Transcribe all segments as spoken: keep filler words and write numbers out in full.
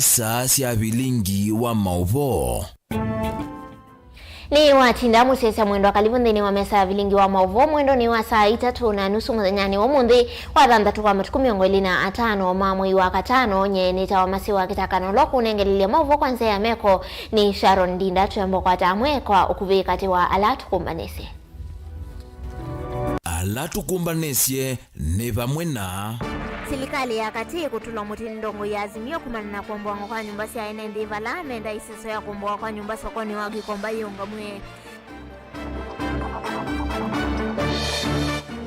Saa sya vilingi wa maũvoo. Nĩ watinda mũsyaĩĩsya mwendwa, karibu nthĩnĩ wa mesa ya vilingi wa maũvoo mwendonĩ wa saa itatũ na nusu mũthenyanĩ wa ũmũnthĩ wa thanthatũ wa matukũ mĩongo ĩlĩ na atano ma mwei wa katano. Nyie nĩtawa Masiwa Kĩtakano, ũla ũkũnengelelya maũvoo kwa nzĩa ya meko nĩ Sharon Ndinda. Twĩamba kũkwata amwe kwa ũkuvĩ katĩ wa ala tũkũmbanĩsye. Ala tũkũmbanĩsye nĩ vamwe na. Silikalĩ ya katĩ ĩkũtũlwa mũtĩ nĩ ndongoi ya Azimio kumana na kũomboangwa kwa nyũmba sya ene nthĩ vala menda ĩseso ya kũomboa kwa nyũmba sokonĩ wa Gikomba yĩũngamw'e.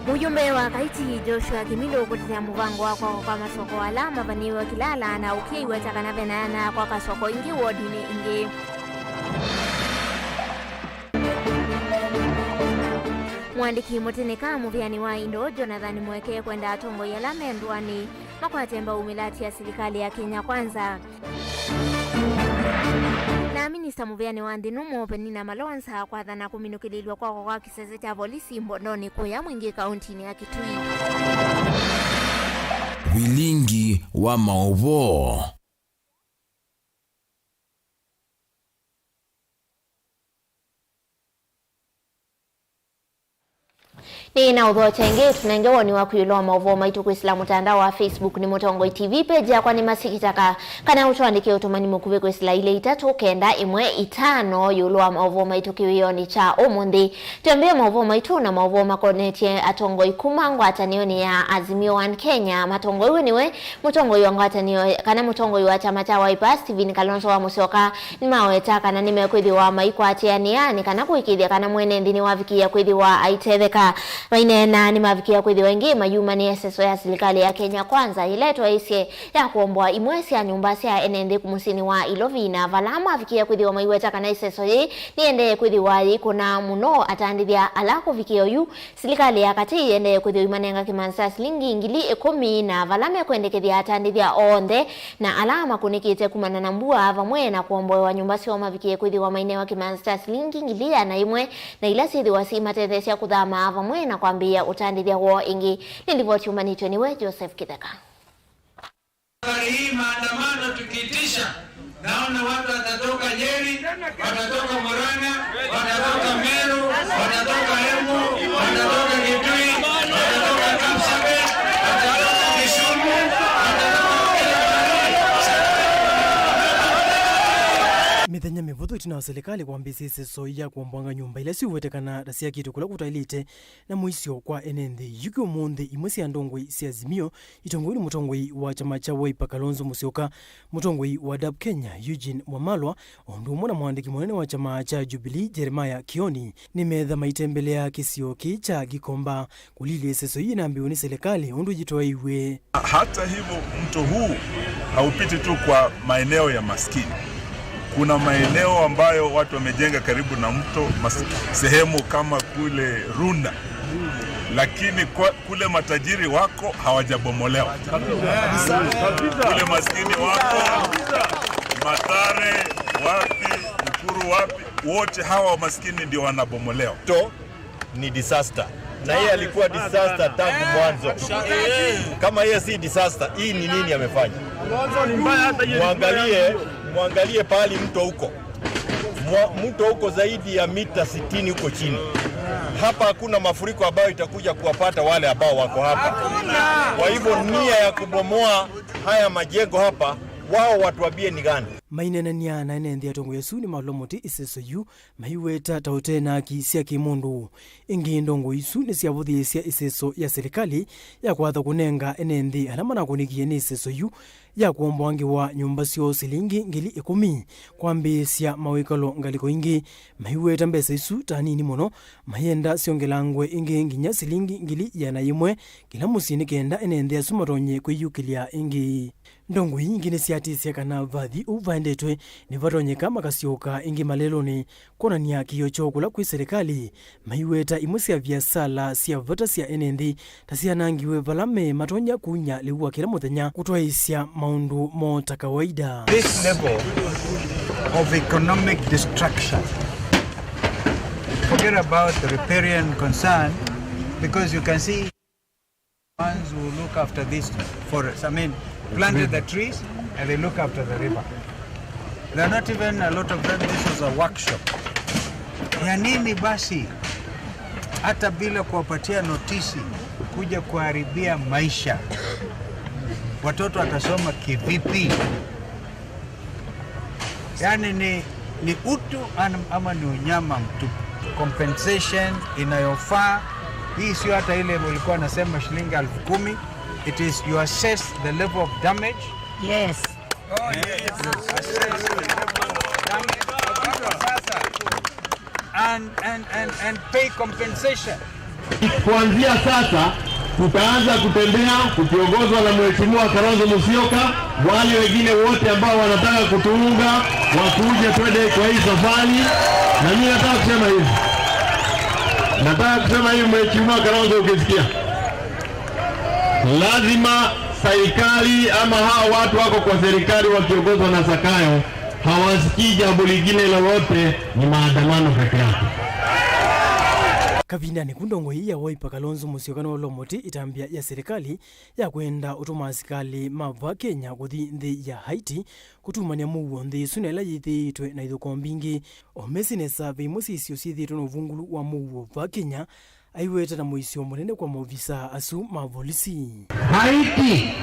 Mũjumbe wa Kaiti Joshua Kimilu kũtetea mũvango wa kwakwa kwa masoko ala mavanĩĩwe Kilala na ũkĩweta kana vena ana kwaka soko ingĩ wodinĩ ingĩ. Mũandĩki mũtĩnĩka mũvĩanĩ wa indo Jonathan Mweke kwenda atongoi ala me ndũanĩ makwate mbau mĩlati ya silikalĩ ya Kenya Kwanza. Na minista mũvĩanĩ wa nthĩ nũmo Penina Malonza kwathana kũminũkĩlĩlw'a kwakwa kwa kĩsese kya volisi Mbondonĩ kũya Mwingĩ kauntinĩ ya Kitui. Vilingi wa maũvoo. Nĩ na ũthokya ĩngĩ, tũnenge woni waku ĩũlũ wa maũvoo maitũ kwĩsĩla mũtandao wa Facebook nĩ Mũtongoi T V. Page yakwa nĩ Masikitaka, kana ũtũandĩke ũtũmani mũkuvĩ kwĩsĩla ilĩ itatũ kenda ĩmwe itano ĩũlũ wa maũvoo maitũ kĩwĩonĩ kya ũmũnthĩ. Twambĩe maũvoo maitũ na maũvoo makonetye atongoi kuma ngwatanĩonĩ ya Azimio One Kenya. Matongoiwe nĩwe mũtongoi wa ngwatanĩo, kana mũtongoi wa kyama kya Wiper, Stephen Kalonzo wa Musyoka, nĩmaweta kana nĩmekwĩthĩwa maikwatĩanĩa nĩ kana kũĩkĩĩthya kana mwene nthĩ nĩwavikĩĩa kwĩthĩwa aitetheka. Maineena nĩmavikĩĩa kwĩthĩwa ĩngĩ mayumanĩa ĩseso ya silikalĩ ya Kenya Kwanza, ĩla ĩtwaĩĩsye ya kũomboa imwe sya nyũmba sya ene nthĩ mũsyĩnĩ wa Ilovi, na vala mavikĩĩa kwĩthĩwa maiweta kana ĩseso yĩĩ nĩendee kwĩthĩwa yĩikũna mũno atandĩthya ala kũvikĩa oyu. Silikalĩ ya katĩ ĩendee kwĩthĩwa ĩmanenga kĩmanza kya silingi ngili ĩkũmi, na vala mekwendekethya atandĩthya onthe na ala makũnĩkĩte kumana na mbua vamwe na kũomboewa nyũmba syoo mavikĩe kwĩthĩwa mainewa kĩmanza kya silingi ngili ĩana yĩmwe, na ila syĩthĩwa syĩmatetheesya kũthama vamwe na kwambĩĩa ũtandĩthya woo ĩngĩ. Nĩ livoti yumanĩtw'e nĩwe Joseph Kĩtheka. Safari hii maandamano tukiitisha, naona watu watatoka Nyeri, watatoka Murang'a, watatoka Meru, watatoka Embu, watatoka Kitui, watatoka Kapsabet, watatoka Kisumu, watatoka kila mahali. Mĩthenya mĩvũthũ ĩtina wa silikalĩ kwambĩĩsya ĩseso ya kũomboanga nyũmba ila syĩweteka ta syakĩtwe kũla kũtaĩlĩte na mũisyo kwa ene nthĩ. Yu kĩ ũmũnthĩ, imwe sya ndongoi sya Azimio itongoi nĩ mũtongoi wa kyama kya Wiper Kalonzo Musyoka, mũtongoi wa DAP Kenya Eugene Wamalwa, o ũndũ ũmwe na mũandĩki mũnene wa kyama kya Jubilee Jeremiah Kioni, nĩmetha maitembelea kĩsio kĩĩ kya Gikomba kũlilya ĩseso yĩĩ ĩnambĩwe nĩ silikalĩ ũndũ yĩtwaĩwe. Hata hivyo, mto huu haupiti tu kwa maeneo ya maskini. Kuna maeneo ambayo watu wamejenga karibu na mto, mas-, sehemu kama kule Runda, lakini kwa, kule matajiri wako hawajabomolewa. Kule maskini wako, Mathare wapi, Nakuru wapi, wote hawa maskini ndio wanabomolewa. To ni disaster. Na hii alikuwa disaster tangu mwanzo. Kama hiyo si disaster, hii ni nini amefanya? Mwangalie, mwangalie pahali mto uko. Mwa-, mto uko zaidi ya mita sitini huko chini. Hapa hakuna mafuriko ambayo itakuja kuwapata wale ambao wako hapa. Kwa hivyo, nia ya kubomoa haya majengo hapa, wao watuambie ni gani? Maineenania na ene nthĩ, atongoi asu nĩmalũa mũtĩ ĩseso yu, maiweta ta ũte na haki sya kĩmũndũ. Ĩngĩ, ndongoi isu nĩsyavũthĩĩsya ĩseso ya silikalĩ ya kwatha kũnenga ene nthĩ ala manakũnĩkie nĩ ĩseso yu ya kũomboangĩwa nyũmba syoo silingi ngili ĩkũmi kwambĩĩsya mawĩkalo ngalĩko ingĩ, maiweta mbesa isu ta nini mũno, mayenda syongelangwe ĩngĩ nginya silingi ngili ĩana yĩmwe kĩla mũsyĩ, nĩ kenda ene nthĩ asu matonye kwĩyũkĩlya ĩngĩ. Ndongoi ingĩ nĩsyatĩsye kana vathi ũu vaendetwe nĩvatonyeka makasyoka ĩngĩ malelũnĩ kwonany'a kĩĩo kyoo kũla kwĩ silikalĩ, maiweta imwe sya viasala sya vata sya ene nthĩ ta syanangiwe, vala me matonya kunya lĩu wa kĩla mũthenya kũtwaĩĩsya maũndũ moo ta kawaida. This level of economic destruction, forget about the riparian concern, because you can see Ones who look after these forests, I mean, planted the trees and they look after the river. There are not even a lot of them. This was a workshop. Ya nini basi, hata bila kuwapatia notisi, kuja kuharibia maisha? Watoto watasoma kivipi? Yaani ni, ni utu an-, ama ni unyama mtupu. Compensation inayofaa, hii sio hata ile ulikuwa unasema shilingi elfu kumi. It is, you assess the level of damage. Yes. Oh, yes. Assess the level of damage. And, and, and, and pay compensation. Kuanzia sasa tutaanza kutembea tukiongozwa na Mheshimiwa Kalonzo Musyoka. Wale wengine wote ambao wanataka kutuunga wakuje, twende kwa hii safari. Na mimi nataka kusema hivi, nataka kusema hivi, Mheshimiwa Kalonzo, ukisikia, lazima serikali ama hawa watu wako kwa serikali wakiongozwa na Zakayo hawasikii jambo lingine lolote, ni maandamano peke yake. Kavindanĩ kau, ndongoi ya Wiper Kalonzo Musyoka nĩwalomotĩ ĩtambya ya serikali ya kwenda ũtũma asikalĩ ma va Kenya kũthi nthĩ ya Haiti kũtumany'a mũuo nthĩ ĩsu na ĩla yĩthĩĩtwe na ithũko mbingĩ. O Mercy nesa ve imwe sya isio syĩthĩĩtwe na ũvungũlu wa mũuo va Kenya, aiweta na mũisyo mũnene kwa maovisa asu ma volisi. Haiti,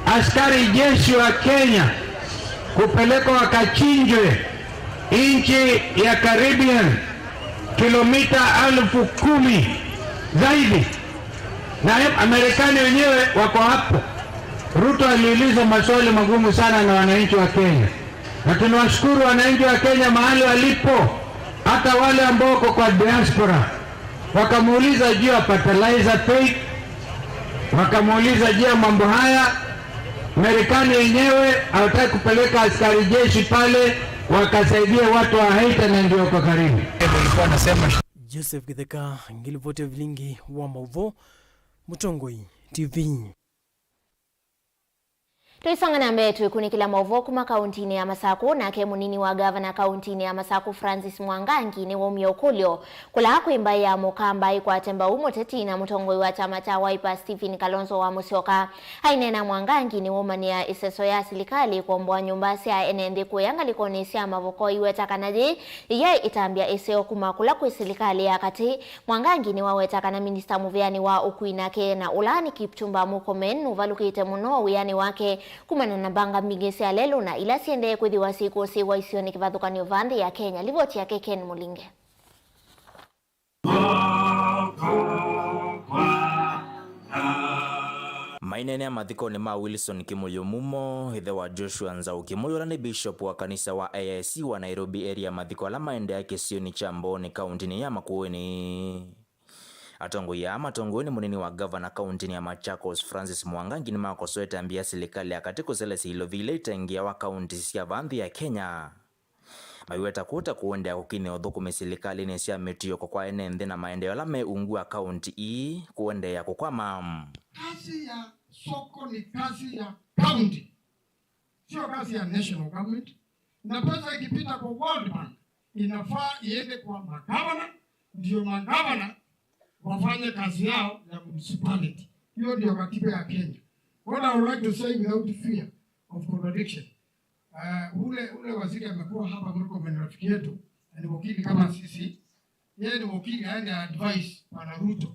askari jeshi wa Kenya kupelekwa wakachinjwe nchi ya Caribbean, kilomita elfu kumi zaidi, na Marekani wenyewe wako hapo. Ruto aliuliza maswali magumu sana na wananchi wa Kenya, na tunawashukuru wananchi wa Kenya mahali walipo, hata wale ambao wako kwa diaspora. Wakamuuliza juu ya fertilizer pay, wakamuuliza juu ya mambo haya. Marekani yenyewe hawataki kupeleka askari jeshi pale wakasaidia watu wa Haiti na ndio kwa karibu. Nilikuwa nasema Joseph Githeka, ngilipoti ya vilingi wa maũvoo, Mũtongoi T V. Tũisonga na mbee, twĩkunĩkĩla maũvoo kuma kauntinĩ ya Masakũ. Nake mũnini wa gavana kauntinĩ ya Masakũ, Francis Mwangangi, nĩwaumie ũkũlyo kũla kwĩ mbaĩ ya Mũkamba ĩkwate mbau mũteti na mũtongoi wa kyama kya Wiper, Stephen Kalonzo wa Musyoka. Aineena, Mwangangi nĩwaumanĩa ĩseso ya silikalĩ kũomboa nyũmba sya ene nthĩ kũya ngalĩkonĩ sya Mavoko, aiweta kana yĩĩ ĩyaĩ ĩtambya ĩseo kuma kũla kwĩ silikalĩ ya katĩ. Mwangangi nĩwaweta kana minista mũvĩanĩ wa ũkui nake na ũlaani, Kipchumba Murkomen, nũvalũkĩte mũno wĩanĩ wake kumana na mbanga mbingĩ sya lelũ na ila syendee kwĩthĩwa syĩkũsĩĩwa isionĩ kĩvathũkany'o va nthĩ ya Kenya. Livoti yake Ken Mũlinge. Maineenea mathikonĩ ma Wilson Kĩmũyũ Mumo, ĩthe wa Joshua Nzau Kĩmũyũ, ũla nĩ bishop wa kanisa wa A I C wa Nairobi area, mathiko ala maendeea kĩsionĩ kya Mbooni, kauntinĩ ya Makueni. Atongoi aa matongoew'e nĩ mũnini wa gavana kauntinĩ ya Machakos, Francis Mwangangi, nĩmakosoete ĩtambya ya silikalĩ ya katĩ kũselesya ilovi ila itengeawa kaunti sya va nthĩ ya Kenya. Maiweta kũũ ta kũendeea kũkinyĩa ũthũkũmi silikalĩnĩ sya mĩtiũko kwa ene nthĩ na maendeeo ala me ungu wa kaunti ii kũendeea kũkwama. Kazi ya soko ni kazi ya kaunti, sio kazi ya national government. Na pesa ikipita kwa World Bank, inafaa iende kwa magavana, ndio magavana wafanye kazi yao ya municipality. Hiyo ndio katiba ya Kenya. What I would like to say without fear of contradiction, uh, ule, ule waziri amekuwa hapa, Murkomen, rafiki yetu, na ni wakili kama sisi. Yeye ni wakili, aende advise Bwana Ruto.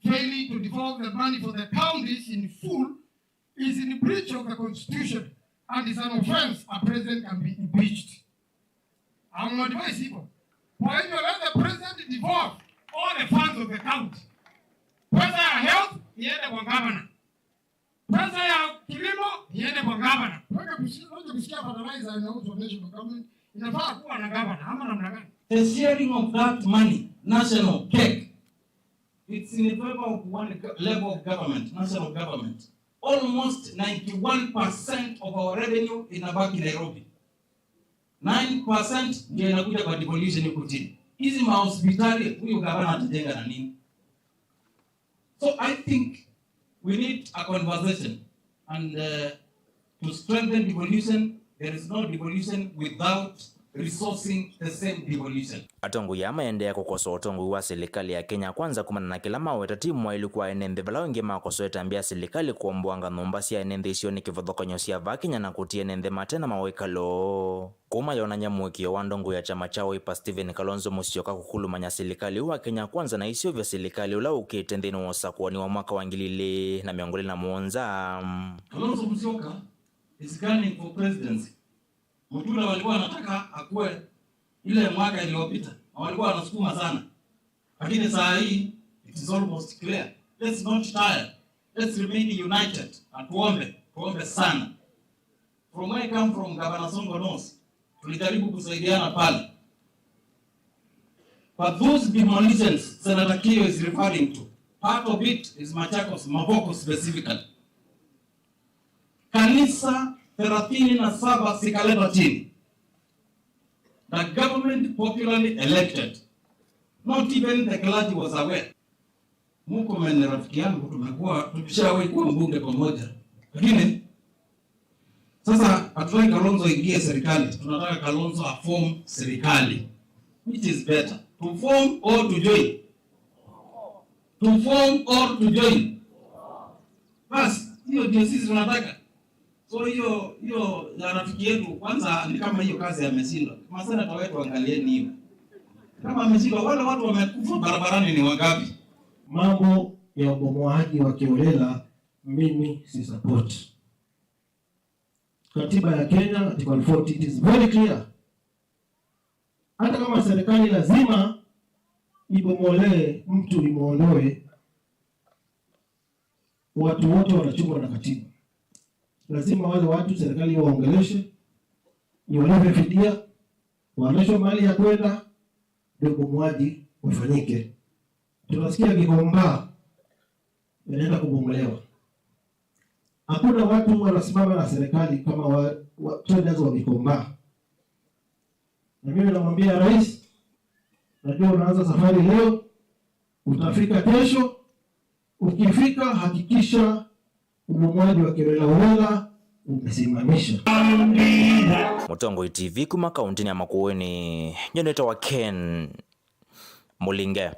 Failing to devolve the money for the counties in full is in breach of the constitution and is an offense. A president can be impeached. I'm advise hivyo. Kwa hivyo, let the president devolve all the funds of the county. Pesa ya health iende kwa governor. Pesa ya kilimo iende kwa gavana. Wewe kusi-, wewe kusikia fertilizer inauzwa national government, inafaa kuwa na gavana, ama namna gani? The sharing of that money, national cake, it's in favor of one go-, level of government, national government. Almost ninety-one percent of our revenue inabaki Nairobi. Nine percent ndio inakuja kwa devolution huku chini. Hizi mahospitali, huyu gavana atajenga na nini? So I think we need a conversation and, uh, to strengthen devolution, there is no devolution without resourcing the same devolution. Atongoi aa maendeea kũkosoa ũtongoi wa silikalĩ ya Kenya Kwanza kumana na kĩla maweta ti mwaĩlu kwa ene nthĩ, vala angĩ makosoete ambĩa silikalĩ kũomboanga nyũmba sya ene nthĩ isio nĩ kĩvathũkany'o sya vaa Kenya na kũtia ene nthĩ mate na mawĩkalo. Kũu mayonany'a mũĩkĩĩo wa ndongoi ya kyama kya Wiper Stephen Kalonzo Musyoka kũkulumany'a silikalĩ wa Kenya Kwanza na iseũvya silikalĩ ũla ũkĩte nthĩnĩ wa ũsakũani wa mwaka wa ngili ilĩ na mĩongo ĩlĩ na mũonza. Kalonzo Musyoka is running for presidency. Mutula walikuwa wanataka akuwe ile mwaka iliyopita, na walikuwa wanasukuma sana, lakini saa hii it is almost clear. Let's not tire, let's remain united na tuombe, tuombe sana. From where I come from, Governor Sonko knows, tulijaribu kusaidiana pale, but those demolitions Senator Kiyo is referring to, part of it is Machakos, Mavoko specifically. Kanisa thelathini na saba zikaletwa chini. The government popularly elected. Not even the clergy was aware. Murkomen ni rafiki yangu, tumekuwa, tumeshawahi kuwa mbunge pamoja. Lakini sasa hatutaki Kalonzo ingie serikali, tunataka Kalonzo aform serikali. Which is better? To form or to join? To form or to join? Basi, hiyo ndio sisi tunataka. So hiyo, hiyo ya rafiki yetu, kwanza ni kama hiyo kazi ameshindwa. Masenata wetu, angalieni hiyo. Kama ameshindwa, wale watu wamekufa barabarani ni wangapi? Mambo ya ubomoaji wa kiholela mimi si support. Katiba ya Kenya, Article forty, it is very clear. Hata kama serikali lazima ibomolee mtu, imwondoe, watu wote wanachungwa na katiba. Lazima wale watu serikali iwaongeleshe, iwalipe fidia, waonyeshwe mahali ya kwenda, ndio ubomoaji ufanyike. Tunasikia Gikomba inaenda kubomolewa. Hakuna watu wanasimama na serikali kama wa, wa traders wa Gikomba. Na mimi namwambia rais, najua unaanza safari leo, utafika kesho. Ukifika, hakikisha ubomoaji wa kiholelaholela umesimamisha. Mũtongoi T V kuma kauntinĩ ya Makueni, nyie nĩtawa Ken Mũlinge.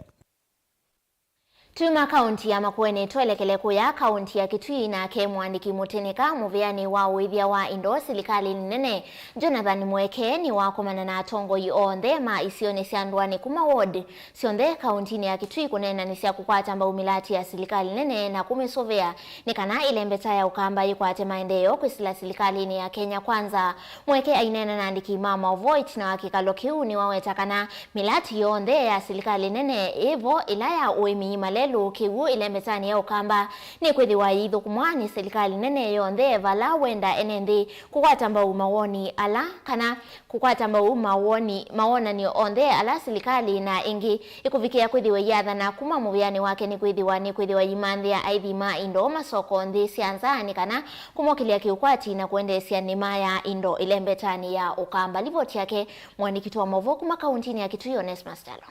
Tuma kaunti ya Makueni twelekele kũya kaunti ya Kitui, nake mũandĩki mũtĩnĩka mũvĩanĩ wa ũĩthya wa indo silikalĩnĩ nene, Jonathan Mweke, nĩwakomana na atongoi onthe ma isionĩ sya ndũanĩ kuma ward syonthe kauntinĩ ya Kitui kũneenanĩsya kũkwata mbau mĩlati ya silikalĩ nene na kũmĩsũvĩa nĩ kana ĩlembeta ya Ũkamba yĩkwate maendeeo kwĩsĩla silikalĩnĩ ya Kenya Kwanza. Mweke aineena na andĩki ma maũvoo ĩtina wa kĩkalo kĩu nĩwaweta kana mĩlati yonthe ya silikalĩ nene ĩvo, ĩla ya ũĩmi, malelũ, kĩw'ũ ĩlembetanĩ ya Ũkamba, nĩkwĩthĩwa yĩithũkũmwa nĩ silikalĩ nene yonthe vala wenda ene nthĩ kũkwata mbau mawoni ala, kana kũkwata mbau mawoni, mawonany'o onthe ala silikalĩ na ĩngĩ ĩkũvikĩa kwĩthĩwa ĩyathana kuma mũvĩanĩ wake, nĩkwĩthĩwa, nĩkwĩthĩwa yĩmanthĩa aithi ma indo masoko nthĩ sya nza nĩ kana kũmokĩlya kĩũkwati na kũendeesya nĩma ya indo ĩlembetanĩ ya Ũkamba. Livoti yake mũandĩki wa maũvoo kuma kauntinĩ ya Kitui, Onesmus Kyalo.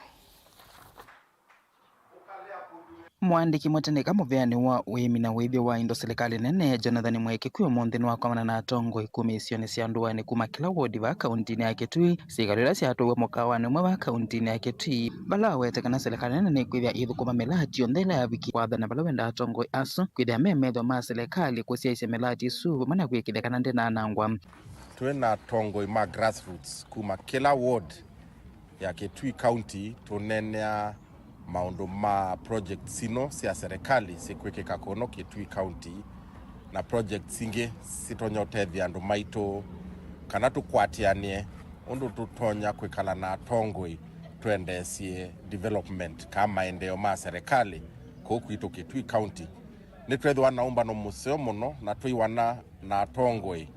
Mũandĩki mũtĩnĩka mũvĩanĩ wa ũĩmi na ũĩthyo wa indo silikalĩ nene, Jonathan Mweke, kwĩ ũmũnthĩ nĩwakomana na atongoi kuma isionĩ sya ndũanĩ kuma kĩla wodi va kauntinĩ ya Kitui, syĩkalo ila syatwaĩwe mũkawanĩ ũmwe va kauntinĩ ya Kitui, vala awete kana silikalĩ nene nĩkwĩthĩa ĩithũkũma mĩlati yonthe ĩla yavikie kwathana vala wenda atongoi asu kwĩthĩa me metho ma silikalĩ kũsyaĩĩsya mĩlati ĩsu vamwe na kwĩkĩthya kana ndĩnaanangwa. Twĩ na atongoi ma grassroots kuma kĩla ward ya Kitui County tũneenea maũndũ ma projects ino sya serikali sikwĩkĩka kũno Kitui County, na projects ingĩ sitonya ũtethya andũ maitũ, kana tũkwatĩanĩe ũndũ tũtonya kwĩkala na atongoi twendeesye development kana maendeeo ma serikali kũu kwitũ Kitui County. Nĩtwethĩwa na ũmbano mũseo mũno na twĩiwana na atongoi.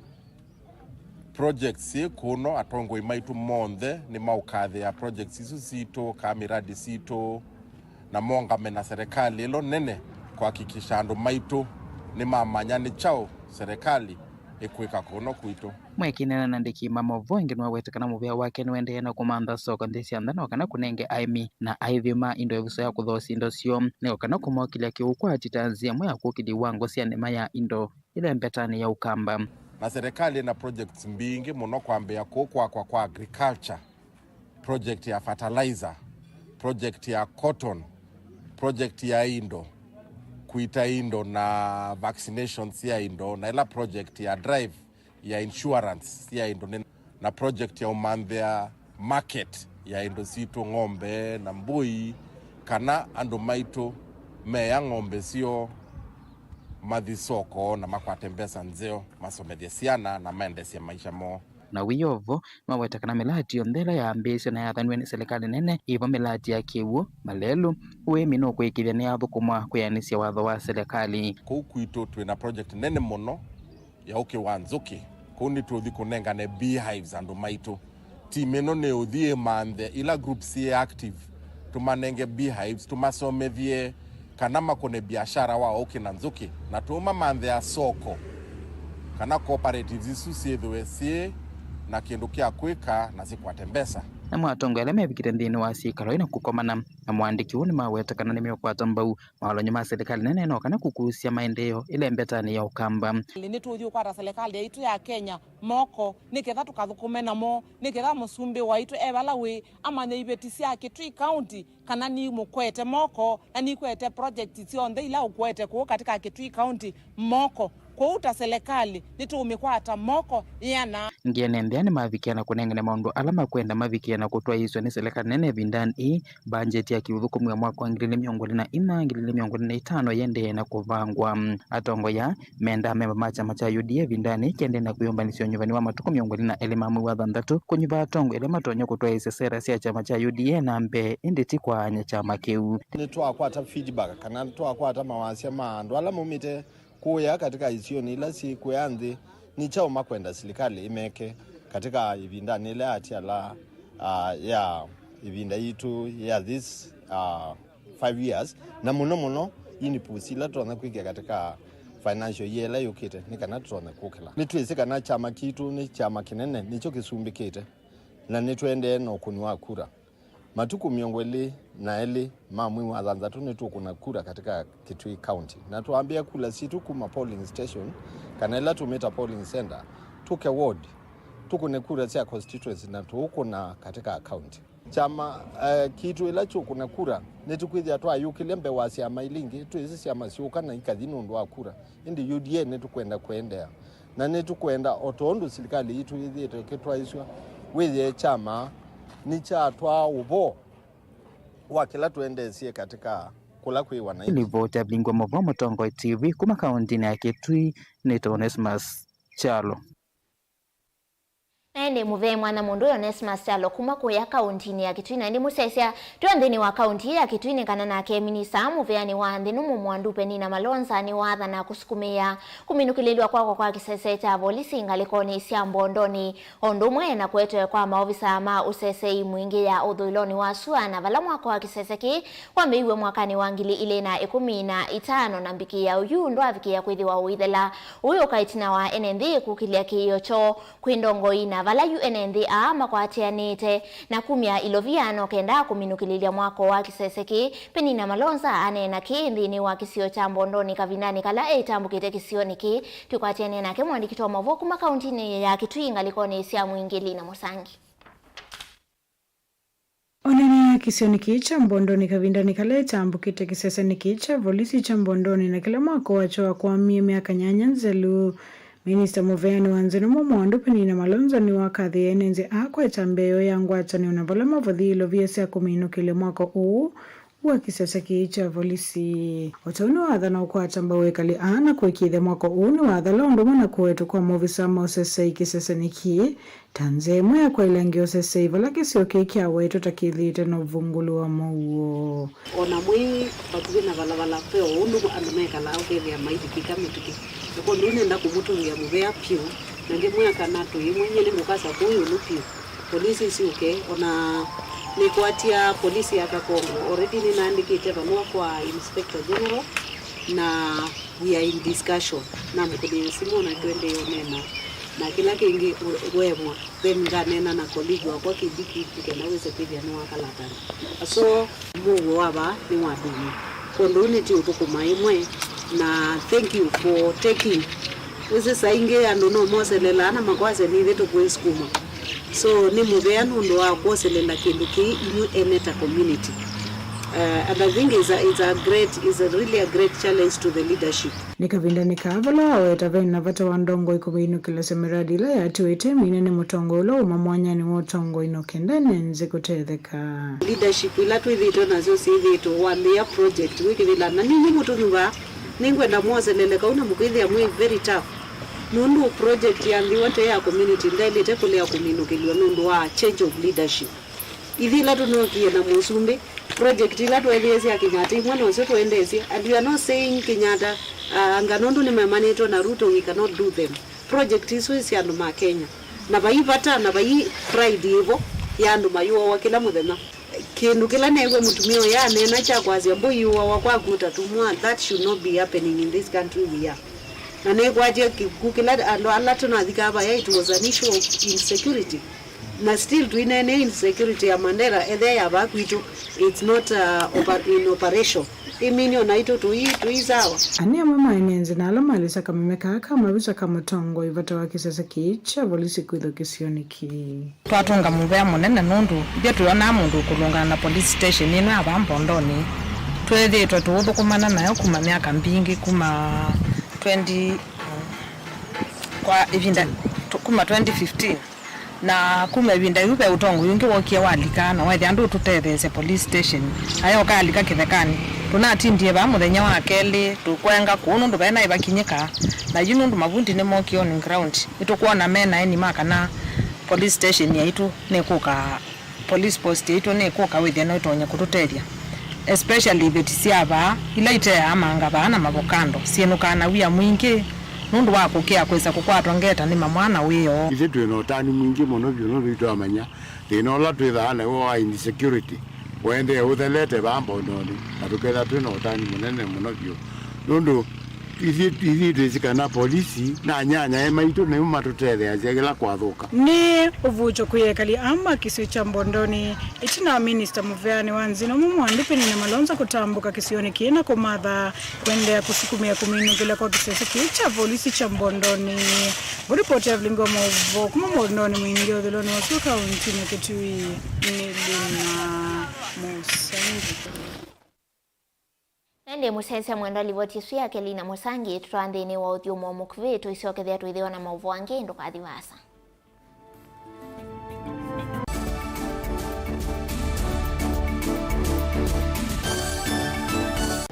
Projects syĩ kũno, atongoi maitũ monthe nĩmaũkathĩa projects isu sitũ, kaa miradi sitũ, na mongame na serikali ĩlo nene kũhakikisha andũ maitũ nĩmamanya nĩ kyaũ serikali ĩkwĩka kũno kwitũ. Mweke aineena na andĩki ma maũvoo ĩngĩ nĩwawete kana mũvĩa wake nĩũendee na kũmantha soko nthĩ sya nza, no kana kũnenge aĩmi na aithi ma indo ĩvuso ya kũthoosya indo syoo, nĩko kana kũmokĩlya kĩũkwati ta nzĩa ĩmwe ya kũkĩlya iwango sya nĩma ya indo ĩlembetanĩ ya Ũkamba. Na serikali ĩna projects mbingĩ mũno, kwambĩĩa kũu kwakwa kwa agriculture, project ya fertilizer, project ya cotton, project ya indo, kuita indo na vaccinations ya indo, na ĩla project ya drive ya insurance ya indo, nĩ- na project ya ũmanthĩa market ya indo sitũ, ng'ombe na mbũi, kana andũ maitũ meya ng'ombe syoo mathi soko na makwate mbesa nzeo, masomethye syana na maendesye maisha moo. Na wĩoo vo, maweta kana mĩlati yonthe ĩla yambĩĩswe na yathanw'e nĩ silikalĩ nene, ĩvo mĩlati ya kĩw'ũ, malelũ, ũĩmi nũkwĩkĩthya nĩyathũkũmwa kwĩanĩsya watho wa silikalĩ. Kũu kwitũ twĩ na project nene mũno ya ũkĩ wa nzũkĩ. Kũu nĩtũũthi kũnengane beehives andũ maitũ. Timu ĩno nĩũthi ĩmanthe ila groups syĩ active, tũmanenge beehives, tũmasomethye kana makũne biashara wa ũkĩ na nzũkĩ, na tũũmamanthĩa soko kana cooperatives isu syĩthĩwe syĩ na kĩndũ kya kwĩka na sikwate mbesa. Namo atongoi ala mevikĩte nthĩnĩ wa syĩkalo ina kũkomana na mũandĩki ũũ nĩmaweta kana nĩmeũkwata mbau mawalany'o ma silikalĩ nene no kana kũkusya maendeeo ĩlembetanĩ ya Ũkamba. Nĩtũũthi ũkwata silikalĩ yaitũ ya Kenya moko, nĩ ketha tũkathũkũme namo, nĩ ketha mũsumbĩ waitũ e vala wĩ, amanye iveti sya Kitui County, kana nimũkwete moko, na nikwete project syonthe ila ũkwete kũu katika Kitui County moko. Kwoou ta silikalĩ, nĩtũũmĩkwata moko yĩana. Ngeene nthea nĩmavikĩa na kũnengane maũndũ ala makwenda mavikĩe na kũtwaĩĩsw'a nĩ silikalĩ nene ĩvindanĩ ĩĩ, mbanjeti ya kĩũthũkũmi wa mwaka wa ngili ilĩ mĩongo ĩlĩ na inya, ngili ilĩ mĩongo ĩlĩ na itano yĩendee na kũvangwa. Atongoi aa mendaa amemba ma kyama kya U D A ĩvindanĩ ĩĩ kĩendee na kwĩyũmbanĩsya ũnyuvani wa matukũ mĩongo ĩlĩ na elĩ ma mwei wa thanthatũ, kũnyuva atongoi ala matonya kũtwaĩĩsya sera sya kyama kya U D A na mbee, ĩndĩ ti kwaany'a kyama kĩu. Nĩtwakwata feedback kana nĩtwakwata mawasya ma andũ ala maumĩte kũya katika isionĩ ila syĩ kũya nthĩ, nĩ kyaũ makwenda silikalĩ ĩmeke katika ĩvindanĩ ĩla yatiala, ah, ya ĩvinda yitũ ya this, ah, five years, na mũno mũno inputs ila tũtonya kwĩkĩa katika financial year ĩla yũkĩte, nĩ kana tũtonya kũkĩla. Nĩtwĩsĩ kana kyama kitũ nĩ kyama kĩnene, nĩkyo kĩsumbĩkĩte, na nĩtũendee na ũkũni wa kura. Matukũ mĩongo ĩlĩ na elĩ ma mwei wa thanthatũ nĩtũkũna kura katika Kitui County, na twambĩa kura sitũ kuma polling station, kana ĩla tũmĩta polling center, tũke ward, tũkũne kura sya constituency na tũũkũna katika county. Kyama, eh, kitũ ĩla kyũkũna kura, nĩtũkwĩthĩa twayũkĩlya mbee wa syama ila ingĩ, twĩsĩ syama syũka na ikathi nũndũ wa kura, ĩndĩ U D A nĩtũkwenda kũendeea. Na nĩtũkwenda, o tondũ silikalĩ yitũ yĩthĩĩtwe ĩkĩtwaĩsw'a, wĩthĩe kyama nĩkyatwaa ũvoo wa kĩla tũendeesye katika kũla kwĩ wananchi. Livoti ya Vilingi wa Mauvoo, Mũtongoi T V, kuma kaũntĩnĩ ya Kitui, nĩtawa Onesmus Kyalo. Na ĩndĩ mũvea mwana mũndũ Onesmus Kyalo kuma kũya kaũntĩnĩ ya Kitui, na ĩndĩ mũsyaĩĩsya twĩ o nthĩnĩ wa kaũntĩ ĩĩ ya Kitui nĩ kana nake minista mũveanĩ wa nthĩ nũmũ mwandu Penina Malonza nĩwathana kũsukumĩĩa kũminũkĩlĩlw'a kwakwa kwa kĩsese kya volisi ngalĩkonĩ sya Mbondoni, o ũndũ ũmwe na kũetwe kwa maovisa ma ũsesei mwingĩ ya ũthũĩlonĩ wa sua, na vala mwako wa kĩsese kĩĩ wambĩĩiw'e mwakanĩ wa ngili ilĩ na ĩkũmi na itano, na mbikĩĩa ũyu ndwavikĩĩa kwĩthĩwa ũithela. Ũyũ ũka ĩtina wa ene nthĩ kũkĩlya kĩĩo kyoo kwĩ ndongoi, na vala yu ene nthĩ aa makwatĩanĩte na kumya ilovia no kenda kũminũkĩlĩlya mwako wa kĩsese kĩĩ. Penina Malonza aneena kĩĩ nthĩnĩ wa kĩsio kya Mbondoni kavindanĩ kala etambũkĩte kĩsionĩ kĩĩ. Twĩkwatĩanĩa nake mũandĩki wa maũvoo kuma kaũntĩnĩ ya Kitui ngalĩkonĩ sya mwingĩ Lina Mũsangi. Onania kĩsionĩ kĩĩ kya Mbondoni kavindanĩ kala etambũkĩte kĩsesenĩ kĩĩ kya volisi kya Mbondoni, na kĩla mwako wakyo wakwamie myaka nyanya nzelu. Minista mũveanĩ wa nthĩ nũmũ mwandu Penina Malonza nĩwakathĩe ene nthĩ aa kwa ĩtambya yoo ya ngwatanĩo na vala mavũthĩe ilovia sya kũminũkĩlya mwako ũũ wa kĩsese kĩĩ kya volisi. O ta ũu nĩwathana ũkwata mbau ekali aa na kũĩkĩĩthya mwako ũũ nĩwathela ũndũ ũmwe na kũwetwa kwa maovisa ma ũsesei kĩsesenĩ kĩĩ ta nzĩa ĩmwe ya kwaĩlangĩa ũsesei vala kĩsio kĩĩ kyawaĩtwe ta kĩthĩĩte na ũvungũlu wa mũuo. O na mwĩ vakuvĩ na valavala, ve o ũndũ andũ mekalaa ũkethĩa maivikĩka mĩtũkĩ. Na kwondũ nenda kũmũtũngĩa mũvea vyũ, na ngĩmwĩa kana tũimwe, nyie nĩngũkasa kũu ĩũlũ vyũ, polisi isyũke. O na nĩkwatia polisi ya Kakongo, already nĩnaandĩkĩte valũa kwa Inspector General, na we are in discussion. Namũkũnĩe simũ na tũendee ũneena, na kĩla kĩngĩ we-, weemwa. Then nganeena na colleague wakwa Kindiki nĩ kenda wĩse kwĩthĩa nĩwakalatana. So, mũuo wa vaa nĩ wa ndũnyũ. Kwondũ ũu nĩtũũthũkũma ĩmwe, na thank you for taking Wĩsĩ saa ingĩ andũ no moselelaa na makwasya nĩthĩ tũkwĩsukuma. So nĩ mũvea nũndũ wa kwoselela kĩndũ kĩĩ inyw'ĩ ene ta community. Uh, and I think it's a, it's a great, it's a really a great challenge to the leadership. Nĩ kavindanĩ kaa vala waweta ve na vata wa ndongoi kũvĩnũkĩlasya mĩradi ĩla yatiwĩte mine nĩ mũtongoi ũla uma mwanyanĩ wa ũtongoi no kenda ene nzĩ kũtetheka. Leadership ila twĩthĩĩtwe nasyo syĩthĩĩtwe wambĩĩa project wĩkĩthĩla na ninyi mũtũnyuvaa. Nĩngwenda mwoselele kau na mũkwĩthĩa mwĩ very tough. Nũndũ project ya Ndhiwa Tei ya community ndaĩlĩte kũlea kũminũkĩlw'a nũndũ wa change of leadership. Ithyĩ ĩla tũnookie na mũsumbĩ, project ila tweethĩie sya Kenyatta imwe nosyo tũendeesye. And we are not saying Kenyatta, uh, anga nũndũ nĩmemanĩtwe na Ruto, we cannot do them. Project isu sya andũ ma Kenya. Na vai vata, na vai pride ĩvo ya andũ mayũawa kĩla mũthenya. Kĩndũ kĩla neew'a mũtumĩa ũyũ aneena kya kwasya mbũi yũawa kwa kuta tumwa, that should not be happening in this country we are. Na nĩkwatya kĩkw'ũ kĩla andũ ala tũnathikaa vaya, it was an issue of insecurity. Na still twĩneenea insecurity ya Mandera, ethĩa ya vaa kwitũ, it's not, uh, oper-, in operation. Imini o naitũ tũi, tũi sawa. Ani amwe ma ene nzĩ na ala malĩsa kameme kaa ka mavisa ka mũtongoi vata wa kĩsese kĩĩ kya volisi kwĩthwa kĩsionĩ kĩĩ. Twatũnga mũvea mũnene nũndũ ithyĩ tũyonaa mũndũ ũkũlũngana na police station ĩno ya vaa Mbondonĩ. Twĩthĩĩtwe tũũthũkũmana nayo kuma myaka mbingĩ, kuma twenty, kwa ĩvinda, tũ-, kuma twenty fifteen. Na kuma ĩvinda yĩu ve ũtongoi ũngĩ wokie walika na wethĩa ndũtũtetheesya police station. Ayoka alika kĩthekanĩ. Tũnatindie vaa mũthenya wa kelĩ, tũkwenga kũũ nũndũ ve naĩ vakinyĩka. Na yu nũndũ mavundi nĩmokie on ground, nĩtũkwona me na eni ma kana police station yaitũ nĩkũka, police post yaitũ nĩkũka wĩthĩa no ĩtonye kũtũtethya. Especially iveti sya vaa, ila iteaa manga vaa na mavokando, syĩnũkaa na wia mwingĩ nũndũ wa kũkĩa kwĩsa kũkwatwa ngeta nĩ mamwana wĩoo. Ithyĩ twĩ na ũtanu mwingĩ mũno vyũ nũndũ nĩtwamanya thĩna ũla twĩthaa naw'o wa insecurity ũendee ũthelete vaa Mbondonĩ, na tũkethĩa twĩ na ũtanu mũnene mũno vyũ nũndũ ithyĩ, ithyĩ twĩsĩ kana polisi na anyanyae maitũ nĩmo matũtetheeasya kĩla kwathũka. Nĩ ũvukyũ kwĩ ekali aa ma kĩsio kya Mbondonĩ, ĩtina wa minista mũveanĩ wa nzĩ na ũmwe mwandu Penina Malonza kũtambũka kĩsionĩ kĩĩ na kũmatha kũendeea kũsukumĩa kũminũkĩlya kwa kĩsese kĩĩ kya volisi kya Mbondonĩ. Ngũripoti ya vilingi wa maũvoo kuma Mbondonĩ, mwingĩ ũthilonĩ wasu kauntinĩ Kitui nĩ Lina Mũsangi. Na ĩndĩ mũsyaĩĩsya mwendwa livoti ĩsu yake Lina Mũsangi, tũtwaa nthĩnĩ wa ũthyũmũo mũkuvĩ, tũisyokethya twĩthĩwa na maũvoo angĩ, ndũkathi vaasa.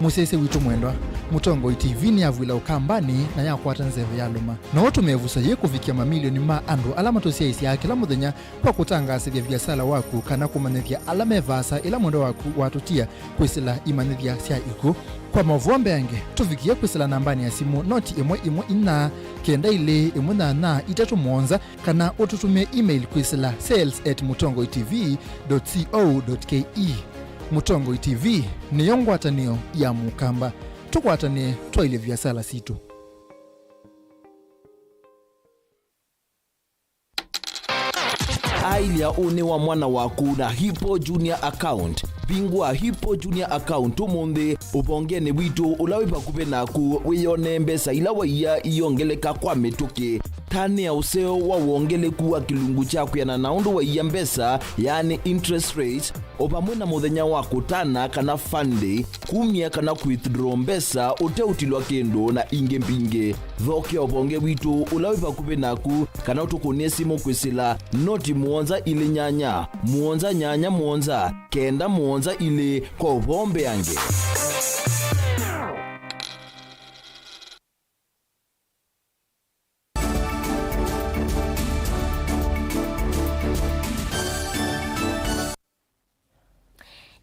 Mũsyaĩĩsya witũ mwendwa, Mũtongoi T V nĩyavw'ĩla Ũkambanĩ na yakwata nzeve ya lũma. No ũtũme ĩvuso yĩĩ kũvikĩa mamilioni ma andũ ala matũsyaĩĩsyaa kĩla mũthenya kwa kũtangaasĩthya viasala waku kana kũmanyĩthya ala me vaasa ĩla mwendwa waku watũtia kwĩsĩla imanyĩthya sya ikw'ũ. Kwa maũvoo mbeange, tũvikĩe kwĩsĩla nambanĩ ya simũ noti ĩmwe ĩmwe inya kenda ilĩ ĩmwe nyanya itatũ mũonza, kana ũtũtũmĩe email kwĩsĩla sales at mũtongoi T V dot co dot K E. Mũtongoi T V nĩyo ngwatanĩo ya Mũkamba. Tũkwatanĩe twaĩlye viasala sitũ. Aĩlya ũnĩ wa mwana waku na Hippo Junior Account. Vingũa Hippo Junior Account ũmũnthĩ ũvongenĩ witũ ũla wĩ vakuvĩ naku, wĩyonee mbesa ila waiya iyongeleka kwa mĩtũkĩ. Tanĩa ũseo wa wongeleku wa kĩlungu kya kwĩanana na ũndũ waiya mbesa, yaani interest rate, o vamwe na mũthenya wa kũtana kana fund day, kumya kana kwithdraw mbesa ũteũtilwa kĩndũ, na ingĩ mbingĩ. Thokea ũvonge witũ ũla wĩ vakuvĩ naku, kana ũtũkũnĩe simũ kwĩsĩla noti mũonza ilĩ nyanya, mũonza nyanya mũonza, kenda mũonza ilĩ kwa ũvoo mbeange.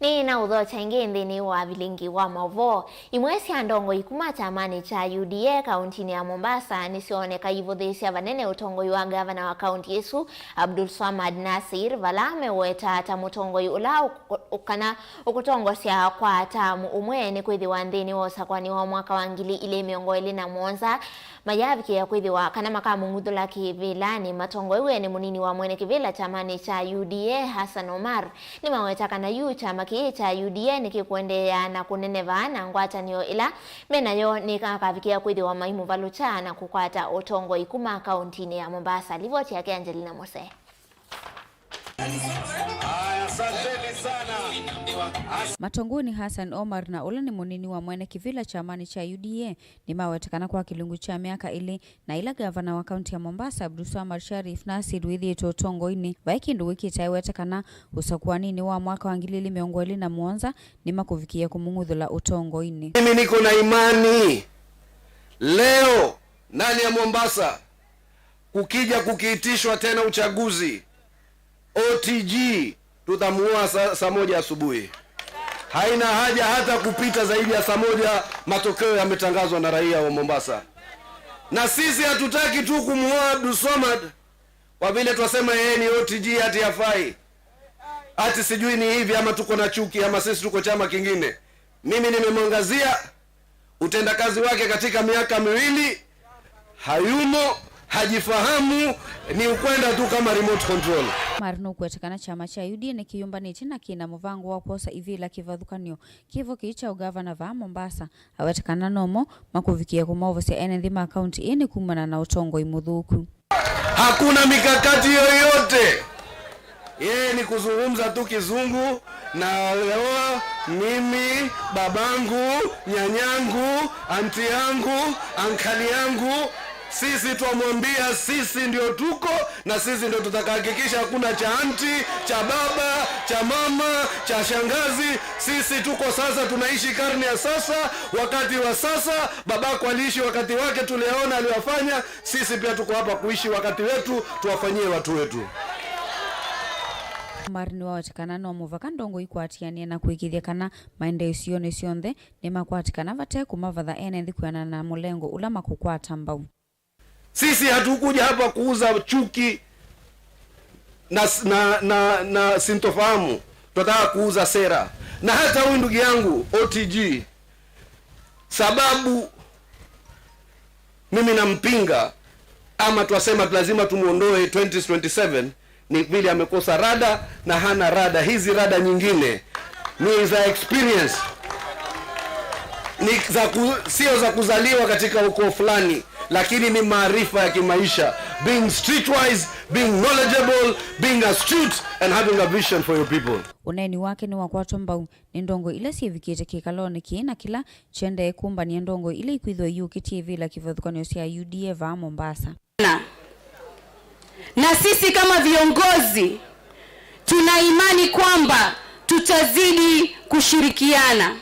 Nĩ na ũthokya ĩngĩ nthĩnĩ wa vilingi wa maũvoo. Imwe sya ndongoi kuma kyamanĩ kya U D A kauntinĩ ya Mombasa nĩsyooneka ivũthĩĩsya vanene ũtongoi wa ngavana wa kaunti ĩsu, Abdul Swamad Nasir, vala ameweta ta mũtongoi ũla ũ-, ũ-, kana ũkũtongosya kwa tamu ũmwe, nĩ kwĩthĩwa nthĩnĩ wa ũsakũani wa mwaka wa ngili ilĩ mĩongo ĩlĩ na mũonza, Mayavikĩĩa kwĩthĩwa kana makamũng'uthũla kĩvĩlanĩ matongoew'e nĩ mũnini wa mwene kĩvĩla kyamanĩ kya U D A, Hassan Omar. Nĩmaweta kana yu kyama kĩĩ kya U D A nĩkĩkũendeea na kũneneva, na ngwatanĩo ĩla menayo nĩmakavikĩĩa kwĩthĩwa maimũvalũkya na kũkwata ũtongoi kuma kaũntinĩ ya Mombasa. Livoti yake Angelina Mose. Asanteni sana. Matongoew'e nĩ Hassan Omar, na ũla nĩ mũnini wa mwene kĩvĩla kyamanĩ kya U D A, nĩmaweta kana kwa kĩlungu kya myaka ĩlĩ, na ĩla gavana wa kaunti ya Mombasa, Abdulswamad Sharif Nassir, wĩthĩĩtwe ũtongoinĩ, vai kĩndũ wĩkĩte aiweta kana ũsakũaninĩ wa mwaka wa ngili ilĩ mĩongo ĩlĩ na mũonza nĩmakũvikĩĩa kũmũng'uthũla ũtongoinĩ. Mimi niko na imani leo ndani ya Mombasa, kukija kukiitishwa tena uchaguzi, O T G, tutamuua sa-, saa moja asubuhi. Haina haja hata kupita zaidi ya saa moja, matokeo yametangazwa na raia wa Mombasa. Na sisi hatutaki tu kumuua Abdulswamad kwa vile twasema yeye ni O T G, ati hafai, ati sijui ni hivi, ama tuko na chuki, ama sisi tuko chama kingine. Mimi nimemwangazia utendakazi wake katika miaka miwili, hayumo, hajifahamu, ni ukwenda tu kama remote control. Omar nũkwete kana kyama kya U D A nĩkĩyũmbanĩtye na kĩna mũvango wa kwosa ivĩla kĩvathũkany'o kĩvo kĩĩ kya ũgavana vaa Mombasa. Aweta kana nomo makũvikĩĩa kũmovosya ene nthĩ ma kaunti ĩĩ nĩ kumana na ũtongoi mũthũku. Hakuna mikakati yoyote. Yeye ni kuzungumza tu kizungu, na leo mimi, babangu, nyanyangu, anti yangu, ankali yangu, sisi twamwambia sisi ndio tuko, na sisi ndio tutakahakikisha hakuna cha anti, cha baba, cha mama, cha shangazi. Sisi tuko sasa, tunaishi karne ya sasa, wakati wa sasa. Babako aliishi wakati wake, tuliyaona aliyofanya. Sisi pia tuko hapa kuishi wakati wetu, tuwafanyie watu wetu. Omar nĩwaweta kana no mũvaka ndongoi ikwatĩanĩe na kũĩkĩĩthya kana maendeeo isionĩ syonthe nĩmakwatĩkana vate kũmavatha ene nthĩ kwĩanana na mũlengo ũla makũkwata mbau. Sisi hatukuja hapa kuuza chuki na s-, na, na, na sintofahamu. Tunataka kuuza sera. Na hata huyu ndugu yangu O T G, sababu mimi nampinga, ama twasema lazima tumuondoe twenty twenty-seven, ni vile amekosa rada na hana rada. Hizi rada nyingine ni za experience, ni za ku-, sio za kuzaliwa katika ukoo fulani, lakini ni maarifa ya kimaisha, being streetwise, being knowledgeable, being astute, and having a vision for your people. Ũneeni wake nĩwakwatwa mbau nĩ ndongoi ila syĩvikĩte kĩkalonĩ kĩĩ na kĩla kĩendee kũmbany'a ndongoi ila ikwĩthĩwa iyũkĩtye ivĩla kĩvathũkany'o sya U D A vaa Mombasa. Na, na sisi kama viongozi tuna imani kwamba tutazidi kushirikiana.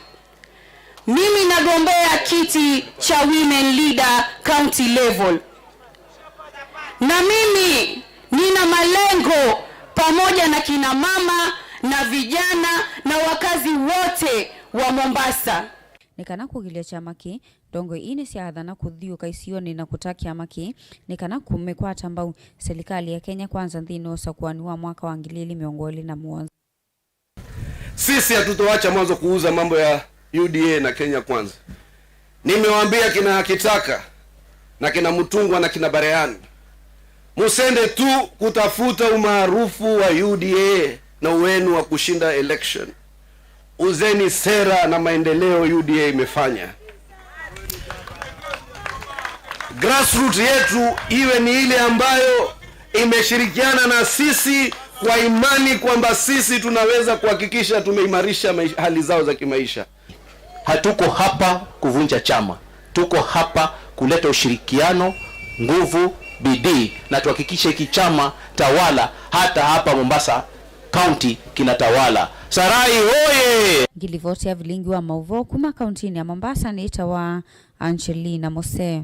Mimi nagombea kiti cha women leader county level. Na mimi nina malengo pamoja na kina mama na vijana na wakazi wote wa Mombasa. Nĩ kana kũgilya kyama kĩĩ, ndongoi ii nĩsyaathana kũthiũũka isionĩ na kũta kyama kĩĩ nĩ kana kũmĩkwata mbau silikalĩ ya Kenya Kwanza nthĩnĩ wa ũsakũani wa mwaka wa ngili ilĩ mĩongo ĩlĩ na mũonza. Sisi hatutoacha mwanzo kuuza mambo ya U D A na Kenya Kwanza. Nimewaambia kina Kitaka na kina Mutungwa na kina Bareani, musende tu kutafuta umaarufu wa U D A na uwenu wa kushinda election. Uzeni sera na maendeleo U D A imefanya. Grassroots yetu iwe ni ile ambayo imeshirikiana na sisi kwa imani kwamba sisi tunaweza kuhakikisha tumeimarisha maisha, hali zao za kimaisha. Hatuko hapa kuvunja chama. Tuko hapa kuleta ushirikiano, nguvu, bidii, na tuhakikishe hiki chama tawala hata hapa Mombasa County kinatawala. Sarai hoye! Ngilivoti ya vilingi wa mauvoo kuma kauntinĩ ya Mombasa nĩtawa Angelina Mose.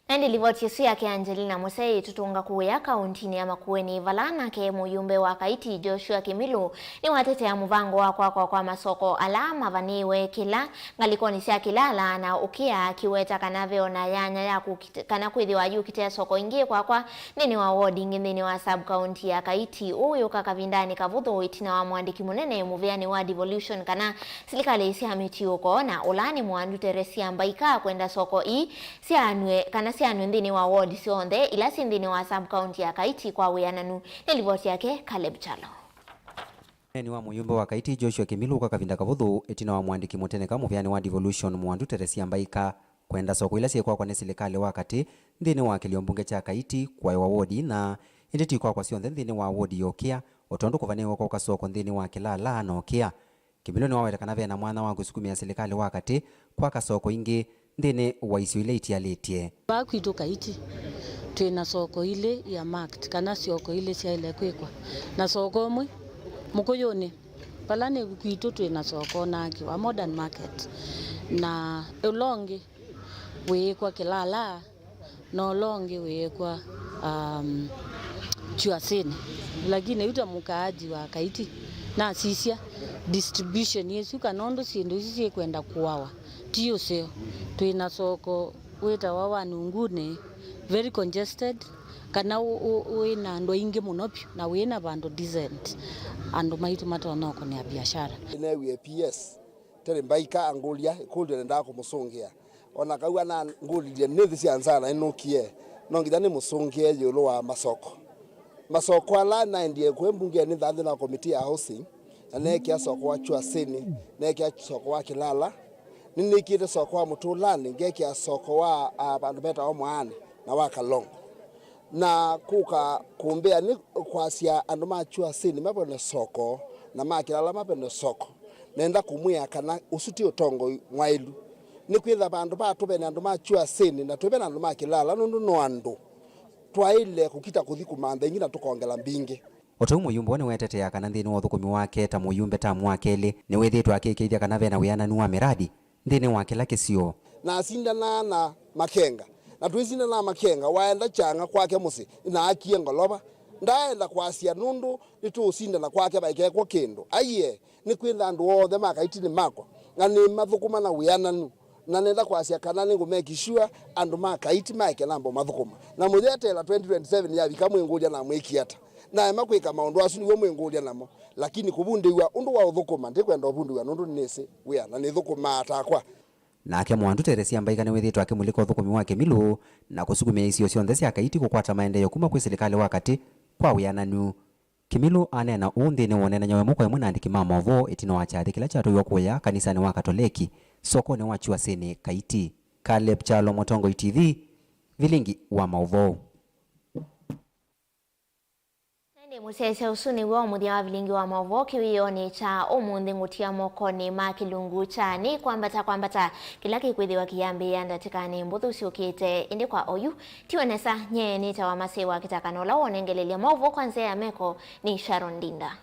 Na ĩndĩ livoti ĩsu yake Angelina Mũsei ĩtũtũnga kũya kaũntinĩ ya Makueni, vala nake mũyumbe wa Kaiti Joshua Kĩmilũ nĩwatetea mũvango wa kwakwa kwa masoko ala mavanĩĩwe kĩla ngalĩkonĩ sya Kĩlala na ũkĩa, akĩweta kana ve o na yanya ya kũkite-, kana kwĩthĩwa yũkĩte soko ingĩ kwakwa nthĩnĩ wa wodi ingĩ nthĩnĩ wa sub-county ya Kaiti. Ũũ wĩũka kavindanĩ kavũthũ ĩtina wa mũandĩki mũnene mũvĩanĩ wa devolution kana silikalĩ sya mĩtiũko, na ũla nĩ Mwandu Teresia Mbaika, kwenda soko ii syaanw'e, kana syaanw'e nthĩnĩ wa ward syonthe ila syĩ nthĩnĩ wa sub-county ya Kaiti kwa wĩananu. Nĩ livoti yake Caleb Kyalo. Mũneenani wa mũyumbe wa Kaiti Joshua Kĩmilũ ũka kavinda kavũthũ ĩtina wa mũandĩki mũteneka mũvĩanĩ wa devolution Mwandu Teresia Mbaika kwenda soko ila syĩkwakwa nĩ silikalĩ wa katĩ nthĩnĩ wa kĩlio mbunge kya Kaiti kwaĩwa wodi inya, ĩndĩ ti kwakwa syonthe nthĩnĩ wa wodi ya ũkĩa, o tondũ kũvanĩĩwe kwaka soko nthĩnĩ wa Kĩlala na ũkĩa. Kĩmilũ nĩwaweta kana ve na mwanya wa kũsukumĩa silikalĩ wa katĩ kwaka soko ingĩ nthĩnĩ wa isio ila itialĩtye. Vaa kwitũ Kaiti, twĩ na soko ilĩ earmarked, kana soko ilĩ syaĩle kwĩkwa, na soko ũmwe Mũkũyũnĩ. Vala nĩ kwitũ twĩ na soko ũnaakĩwa, modern market, na ũla ũngĩ wĩĩkwa Kĩlala, na ũla ũngĩ wĩĩkwa, um, Kyuasĩnĩ. Lakini yu ta mũkaaji wa Kaiti, nasisya distribution ĩsu, kana ũndũ syĩndũ isu syĩkwenda kũawa, ti ũseo. Twĩ na soko wĩtawa wa Nunguni, very congested, kana ũ-, ũ-, wĩ na andũ aingĩ mũno vyũ, na wĩ na vandũ decent andũ maitũ matonya ũkũnĩa biashara. Nĩneewie P S Terry Mbaika angũlya ĩkũlyo nendaa kũmũsũngĩa. O na kau anangũlilye nĩ nthĩ sya nzaa na nĩnũkie, no nginya nĩmũsũngĩe ĩũlũ wa masoko. Masoko ala naendie kũĩ mbungenĩ nthĩnĩ wa komiti ya housing, na neekĩa soko wa Kyuasĩnĩ, neekĩa soko wa Kĩlala, nĩnĩkĩte soko wa Mũtũlanĩ, ngekĩa soko wa, a, vandũ metawa Mwaanĩ na wa Kalongo. Na kũka kũmbĩa nĩ kwasya andũ ma Kyuasĩnĩ mavene soko, na ma Kĩlala mavene soko. Nenda kũmwĩa kana ũsu ti ũtongoi mwaĩlu. Nĩkwĩthĩwa vandũ va tũvene andũ ma Kyuasĩnĩ na twĩvene andũ ma Kĩlala, nũndũ no andũ, twaĩle kũkita kũthi kũmantha ingĩ na tũkongela mbingĩ. O ta ũu mũyumbe ũũ nĩwetetea kana nthĩnĩ wa ũthũkũmi wake ta mũyumbe tamu wa kelĩ, nĩwĩthĩĩtwe akĩĩkĩĩthya kana ve na wĩananu wa mĩradi nthĩnĩ wa kĩla kĩsio. Nasindanaa na Makenga, na twĩsindana na Makenga, waenda Kyang'a kwake mũsyĩ, naakie ngolova. Ndaaenda kwasya nũndũ nĩtũũsindana kwake vaikekwo kĩndũ. Aiee, nĩkwĩthĩwa andũ onthe ma Kaiti nĩ makwa, na nĩmathũkũma na wĩananu, na nenda kwasya kana nĩngũ make sure andũ ma Kaiti maeke namba ũmathũkũma. Na mũyeteela twenty twenty-seven yavika mwĩngũlya namwĩkie ata? Naema kwĩka maũndũ asu nĩw'o mwĩngũlya namo, lakini kũvundĩw'a ũndũ wa ũthũkũma, ndikwenda ũvundĩw'a nũndũ nĩnĩsĩ wĩa na nĩthũkũmaa takwa. Nake Mwandu Teresia Mbaika nĩwĩthĩĩtwe akĩmulĩka ũthũkũmi wa Kĩmilũ na kũsukumĩa isio syonthe sya Kaiti kũkwata maendeeo kuma kwĩ silikalĩ wa katĩ kwa wĩananu. Kĩmilũ aneena ũu nthĩnĩ wa ũneenany'a wa ĩmwe kwa ĩmwe na andĩki ma maũvoo ĩtina wa kyathĩ kĩla kyatwaiwe kũya kanisanĩ wa Katoleki, sokonĩ wa Kyuasĩnĩ, Kaiti. Caleb Kyalo, Mũtongoi T V, vilingi wa maũvoo. Na ĩndĩ mũsyaĩĩsya ũsu nĩw'o mũthya wa vilingi wa maũvoo kĩwĩonĩ kya ũmũnthĩ. Ngũtia mokonĩ ma kĩlungu kya nĩ kwambata kwambata kĩla kĩkwĩthĩwa kĩyambĩĩa ndatĩkanĩ mbũthũ syũkĩte. Ĩndĩ kwa oyu, tiwe nesa, nyie nĩtawa Masei wa Kĩtaka, na ũla wonengelelya maũvoo kwa nzĩa ya meko nĩ Sharon Ndinda.